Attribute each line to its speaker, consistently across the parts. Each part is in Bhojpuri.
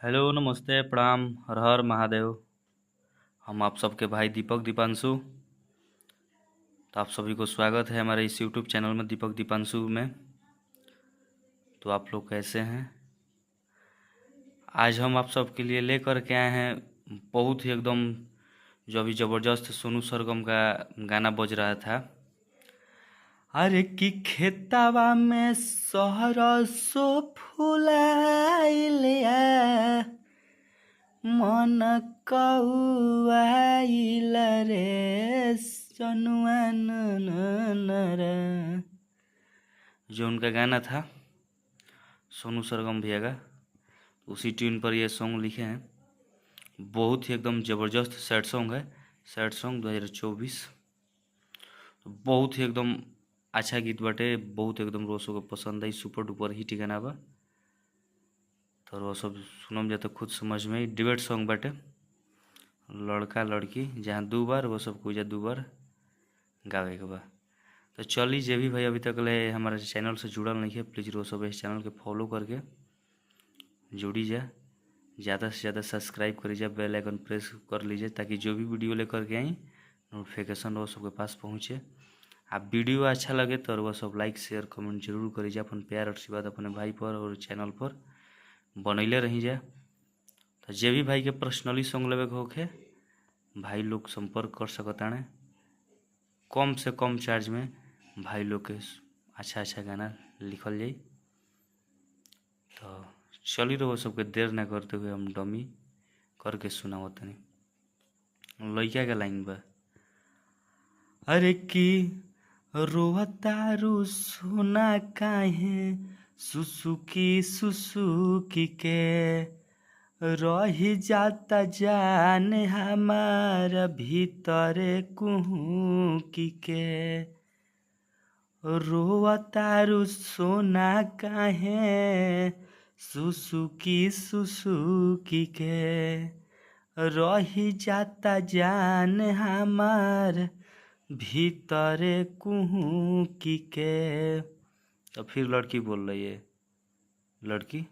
Speaker 1: हेलो नमस्ते प्रणाम हर हर महादेव। हम आप सबके भाई दीपक दीपांशु। तो आप सभी को स्वागत है हमारे इस यूट्यूब चैनल में दीपक दीपांशु में। तो आप लोग कैसे हैं? आज हम आप सबके लिए लेकर के आए हैं बहुत ही एकदम जो अभी ज़बरदस्त सोनू सरगम का गाना बज रहा था। अरे कि खेतवा में सरसो फुलाइल, मन कौआइल रे सनुआ न रे। जो उनका गाना था सोनू सरगम भैया का, उसी ट्यून पर ये सॉन्ग लिखे हैं। बहुत ही एकदम ज़बरदस्त सैड सॉन्ग है, सैड सॉन्ग 2024। तो बहुत ही एकदम अच्छा गीत बाटे, बहुत एकदम रोसो के पसंद आई, सुपर डुपर हिट गाना बा। तो वो सब सुनम जा तो खुद समझ में। डिबेट सॉन्ग बाटे, लड़का लड़की जहाँ दो बार वो सब कोई दो बार गावे के बा। तो चली जे भी भाई अभी तक ले हमारे चैनल से जुड़ल नहीं है, प्लीज़ रो सब इस चैनल के फॉलो करके जुड़ी जा, ज़्यादा से ज़्यादा सब्सक्राइब करी जा, बेल आइकन प्रेस कर लीजिए ताकि जो भी वीडियो लेकर के आई नोटिफिकेशन वो सबके पास पहुँचे। आप वीडियो अच्छा लगे तो वह सब लाइक शेयर कमेंट जरूर करी जा। अपन प्यार और आशीर्वाद अपने भाई पर और चैनल पर बनैले रही जा। तो जे भी भाई के पर्सनली सॉन्ग लेवे के होखे, भाई लोग संपर्क कर सकताने। कम से कम चार्ज में भाई लोग के अच्छा अच्छा गाना लिखल जाई। तो चली रहो सबके देर ना करते हुए हम डमी करके सुनाओ तनी लड़का के लाइन बा। अरे कि रोवतारू सोना काहे सुसुकी सुसुकी के, रही जाता जान हमार भीतरे कुहुकी के। रोवतारू सोना काहे सुसुकी सुसुकी के, रही जाता जान हमार भीतरे कुहुकी के। तो फिर लड़की बोल रही है, लड़की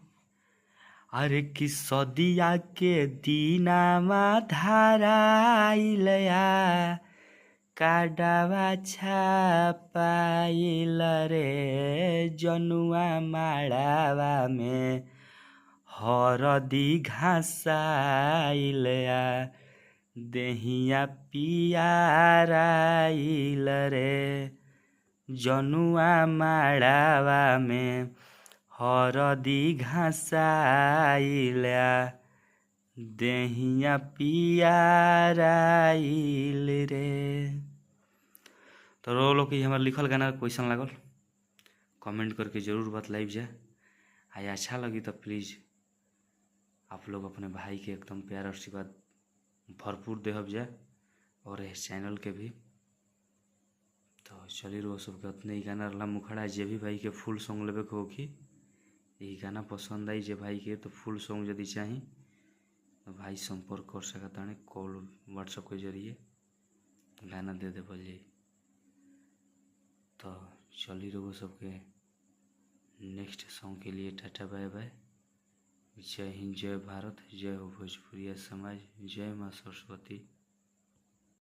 Speaker 1: अरे कि सदिया के दीनामा धाराइलया काडवा छापाइल रे जनुआ माड़ावा में हरदी घासाइलया देहिया पियाराइल रे जनुआ माड़ावा में हरदी घासाइला देहिया पियाराइल रे। तो रो लोग के हमारे लिखल गाना कैसन लागल कमेंट करके ज़रूर बतलाइब जा। आ अच्छा लगी तो प्लीज़ आप लोग अपने भाई के एकदम प्यार आशीर्वाद भरपूर देहब जा और इस चैनल के भी। तो चली रो सबके उतने ही गाना रहा मुखड़ा। जे भी भाई के फुल सॉन्ग लेवे के होखी, यही गाना पसंद आई जे भाई के तो फुल सॉन्ग यदि चाही तो भाई संपर्क कर सकता है, कॉल व्हाट्सएप के जरिए गाना दे दे जाए। तो चली रहो सबके नेक्स्ट सॉन्ग के लिए टाटा बाय बाय। जय हिंद, जय भारत, जय हो भोजपुरिया समाज, जय माँ सरस्वती।